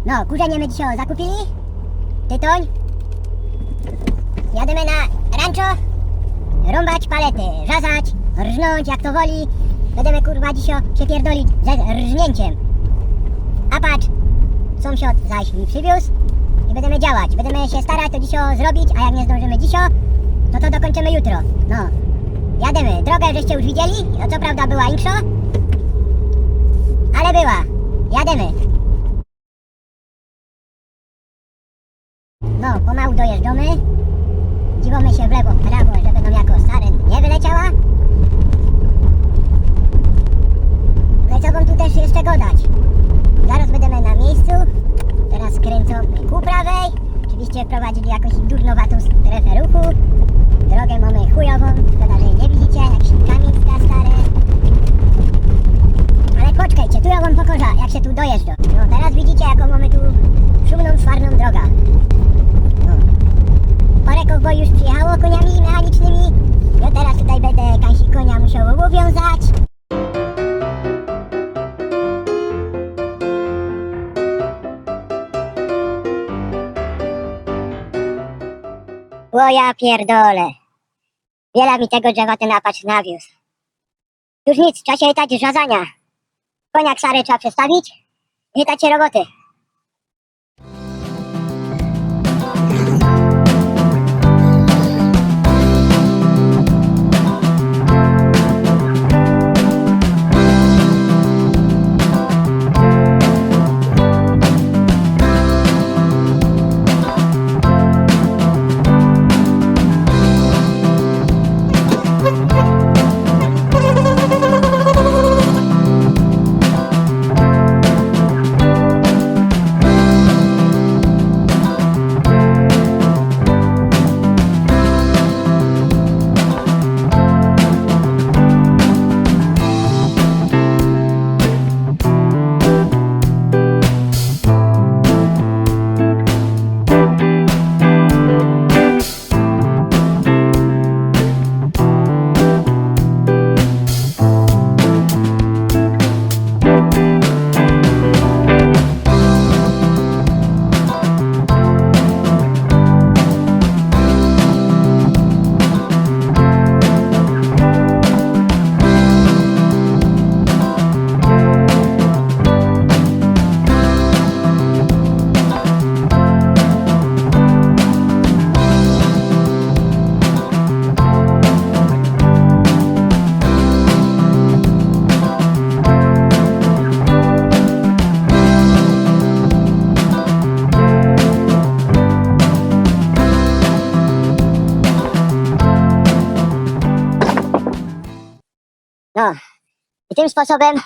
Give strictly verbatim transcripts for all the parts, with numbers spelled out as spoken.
No, kurzenie my dzisiej zakupiyli. Tytoń. Jadymy na rancho. Rōmbać palety, rzazać, rznōńć, jak to woli. Bydymy, kurwa, dzisiej sie pierdolić ze rżniyncyma. A patrz, sōmsiod zaś mi prziwiōz i bydymy działać. Bydymy sie starać to dzisiej zrobić, a jak niy zdōńżymy dzisiej, to to dokōńczymy jutro. No. Jadymy. Drogã żeście już widzieli. No, co prawda była inkszo, ale była. Jadymy. No, pomału dojeżdżōmy. Dziwōmy sie w lewo, w prawo, żeby nōm jako saryna niy wyleciała. No i co wōm tu tyż jeszcze godać? Zarŏz bydymy na miyjscu. Terŏz skryncymy ku prawej. Ôczywiście wprowadzili jakŏś durnowatõ strefę ruchu. Drogã mōmy chujowõ. Szkoda, że niy widzicie, jakiś kamiyń stary. Ale poczekejcie, tu jŏ wōm pokŏża, jak sie tu dojeżdżŏ. No, terŏz widzicie, jakõ mōmy tu szumnõ, szwarnõ drogã. No. Pŏrã kowbojów już przijechało kōniami mechanicznymi. Jŏ terŏz tutaj bydã kańsi kōnia musiał uwiōnzać. Ô jŏ pierdolã. Wiela mi tego drzewa tyn Apache nawiōz. Już nic, trza sie chytać rzazaniŏ. Kōnia, ksary trza przestawić i chytać sie roboty. No, i tym sposobym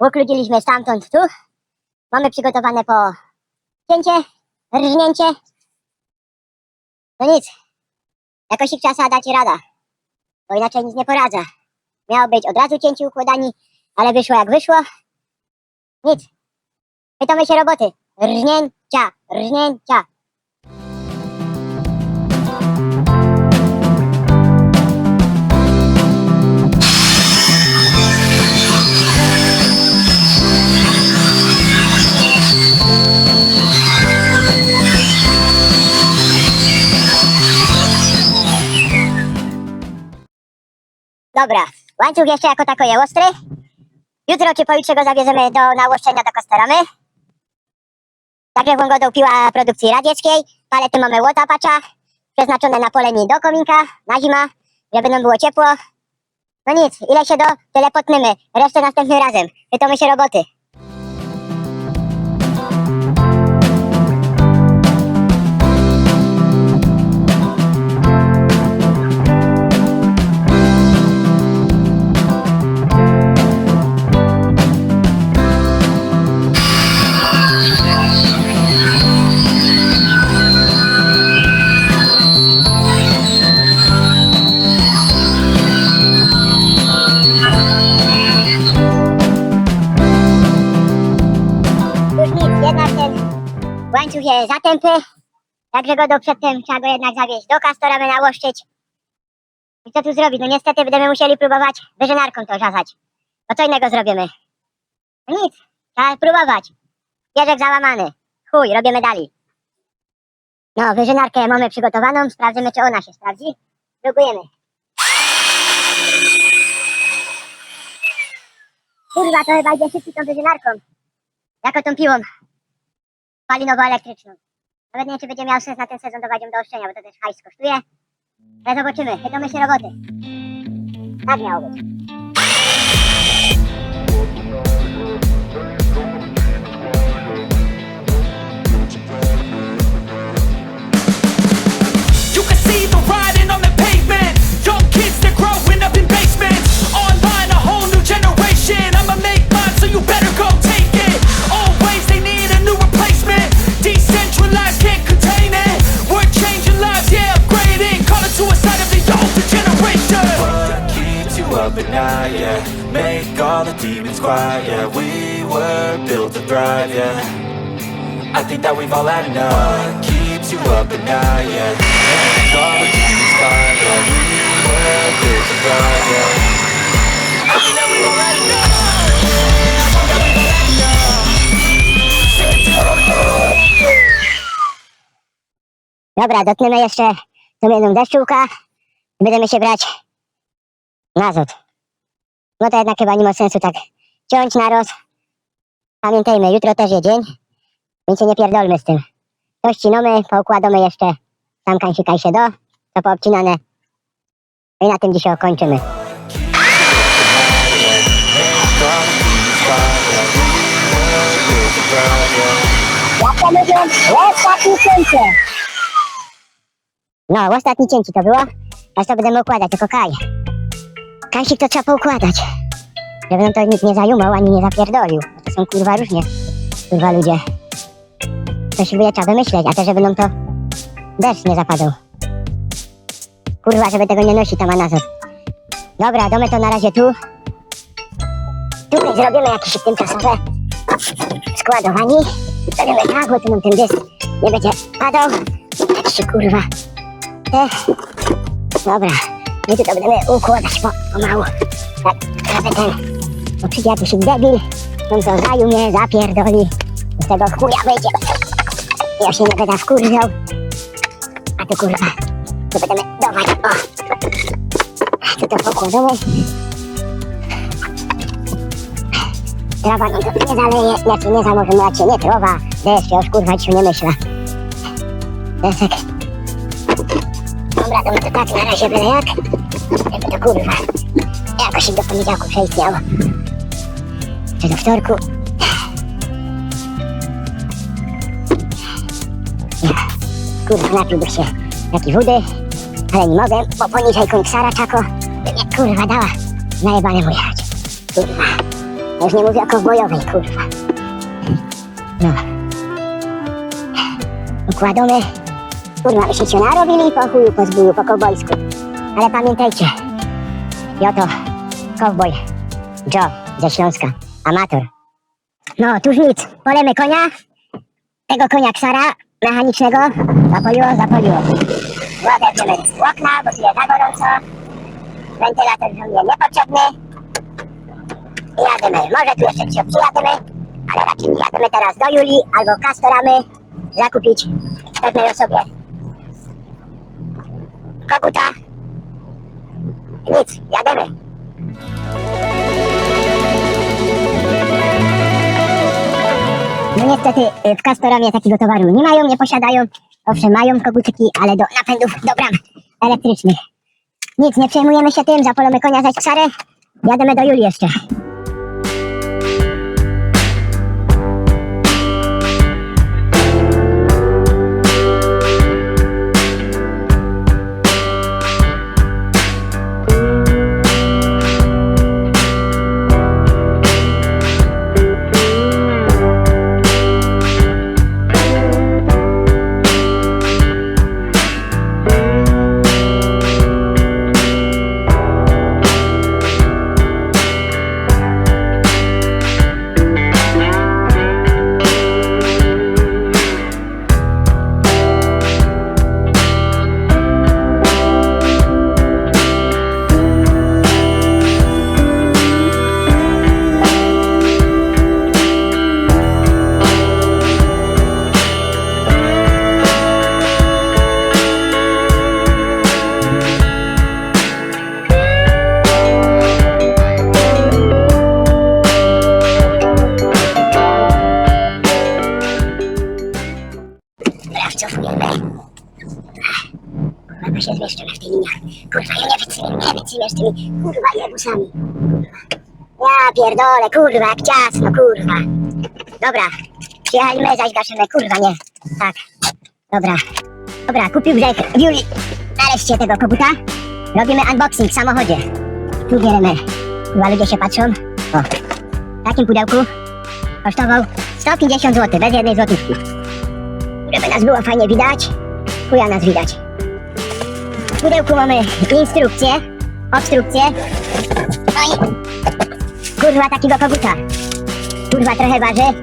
ukludziliśmy stamtąd tu. Mamy przygotowane po cięcie, rżnięcie. No nic, jakoś trzeba dać rada, bo inaczej nic nie poradzę. Miało być od razu cięcie, układanie, ale wyszło jak wyszło. Nic. Pytamy się roboty. Rżnięcia, rżnięcia. Dobra, łańcuch jeszcze jako tako je ostry. Jutro czy pojutrze go zawiezymy do, na ôszczynnia do Kostoramy. Tak jak wōm godōł, piła produkcji radzieckiej, palety mamy ôd Apache'a, przeznaczōne na polenie do kōminka, na zima, żeby nōm było ciepło. No nic, ile sie do, tyle potnymy, resztę następnym razem. Chytōmy sie roboty. Już nic, jednak tyn łańcuch je za tynpy. Tak że go do, przed tym trzeba go jednak zawieźć do Kastoramy, nałoszczyć. I co tu zrobić? No niestety bydymy musieli próbować wyżynarkōm to rzazać. No co innego zrobiymy? No nic, trzeba próbować. Pierzek załamany. Chuj, robiymy dalij. No, wyżynarkã mōmy przigotowano, sprawdzimy, czy ôna sie sprawdzi. Próbujymy. Kurwa, to chyba idzie szybciej tōm wyżynarkōm. Jako tōm piłōm. Spalinowo-elektrycznōm. Nawet niy wiym, czy bydzie mioł sens na tyn sezōn dować jōm do ôszczenia, bo to tyż hajs kosztuje. Ale zobaczymy, chytōmy sie roboty. Tak miało być. You can see the writing on the pavement. Young kids, they're growing up in basements. Online, a whole new generation. I'ma make mine, so you better go take it. Always, they need a new replacement. Decentralized, can't contain it. We're changing lives, yeah, upgrading. Call it suicide of the older generation. What keeps you up at night, yeah? Make all the demons quiet, yeah. We were built to thrive, yeah. I think that we've all had enough. What keeps you up at night, yeah? Make all the demons quiet, yeah. We were built to thrive, yeah. I think that we've all had enough. Dobra, dotknymy jeszcze tōm jednōm deszczulka i bydymy sie brać nazŏd. No to jednak chyba niy ma sensu tak ciōńć naroz. Pamiyntejmy, jutro tyż je dziyń, wiync sie niy pierdolmy z tym. To ścinōmy, poukładōmy jeszcze, tam kańsika sie do, to poobcinane. I na tym dzisiej ôkōńczymy. Jak to mówiōm, ôstatnie ciyncie. No, ôstatnie ciyncie to było. Terŏz to bydymy ukłŏdać, tylko kaj. Kańsik to trzeba poukłŏdać. Żeby nōm to nikt niy zajumoł, ani niy zapierdolił. Bo to sōm, kurwa, rōżnie, kurwa, ludzie. Coś sie bydzie trzeba wymyśleć, a tyż żeby nōm to deszcz niy zapadoł. Kurwa, żeby tego niy nosić tam, a nazŏd. Dobra, dōmy to na razie tu. Tukej zrobiymy jakeś tymczasowe składowaniy. Zrobiymy tak, bo tu nōm tyn deszcz niy bydzie padoł. Tak sie, kurwa. E, dobra. My tu to bydymy ukłŏdać po, pomału. Tak, żeby tyn, bo przidzie jakiś debil, ôn to zajumie, zapierdoli. Z tego chuja wyjdzie. Jŏ sie niy bydã wkurwiŏł. A tu, kurwa, tu bydymy dować. Ô. Tu to pokłŏdōmy. Trawa niy, niy zaleje, znaczy niy zamŏżemy, znaczy niy trawa. Deszcz, jŏ już, kurwa, dzisiej niy myślã. Deszczek. Dobra, to my to tak na razie byle jak. Jakby to, kurwa, jakoś do poniedziałku przeistniało. Czy do wtorku. Kurwa, napiłbych sie takij wody, ale niy mogã, bo poniżyj kōń ksara czako by mie, kurwa, dała. Najebane mu jechać. Kurwa. Już niy mówiã ô kowbojowyj, kurwa. No. Ukłŏdōmy. Kurwa, my sie cio narobiyli po chuju, po zbōju, po kowbojsku. Ale pamiyntejcie. Jŏ to kowboj Joe ze Ślōnska. Amator. No, tuż nic. Polejmy kōnia. Tego kōnia ksara mechanicznego. Zapŏliło, zapŏliło. Ôdepniemy ôkna, bo tu je za gorōnco. Wentylator już mie niypotrzebny. I jadymy. Może tu jeszcze gdzieś przejadymy, ale raczej jadymy terŏz do Julii abo Castoramy zakupić pewnej ôsobie koguta. Nic, jadymy. No niestety, y, w Castoramie takigo towaru niy majōm, niy posiadajōm. Ôwszym, majōm koguciki, ale do napędōw do bram elektrycznych. Nic, niy przejmujymy sie tym, zapŏlōmy kōnia, zaś ksarã. Jadymy do Julii jeszcze. Cymiesz tymi, kurwa, jebusami. Ja pierdolę, kurwa, jak ciasno, kurwa. Dobra, przyjechali my, zaś gaszymy, kurwa, nie. Tak. Dobra. Dobra, kupiōł żech w Julii nareszcie tego koguta. Robiymy unboxing w samochodzie. Tu bierymy. Kurwa, ludzie sie patrzōm. O. W takim pudełku. Kosztowoł sto piyńćdziesiōnt złotych, bez jednyj złotōwki. Żeby nas było fajnie widać. Chuja nas widać. W pudełku mōmy instrukcje, obstrukcje. No i kurwa takigo koguta. Kurwa trochę waży.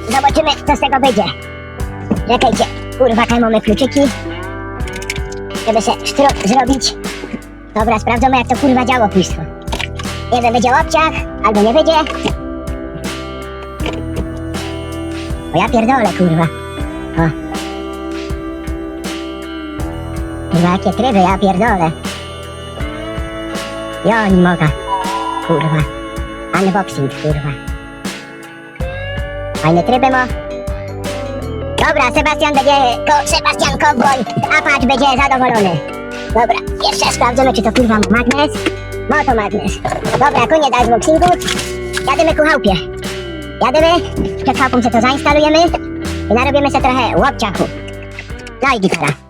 Zobaczymy, co z tego będzie. Czekejcie, kurwa, tutaj mōmy kluczyki. Żeby se sztro zrobić. Dobra, sprawdzōmy, jak to kurwa działo, państwo. Nie wiym, bydzie ôbciach, abo niy bydzie. O, ja pierdolę, kurwa. O. Kurwa, jakie tryby, ja pierdolę. Ja niy moga. Kurwa. Unboxing, kurwa. Fajne tryby ma. Dobra, Sebastian bydzie, ko-, Sebastian Cowboy, a patrz, bydzie zadowolōny. Dobra, jeszcze sprawdzōmy, czy to kurwa ma magnes. Ma to magnes. Dobra, kōniec unboxingu. Jadymy ku chałpie. Jadymy, przed chałpōm se to zainstalujymy i narobiymy se trochę ôbciachu. No i gitara.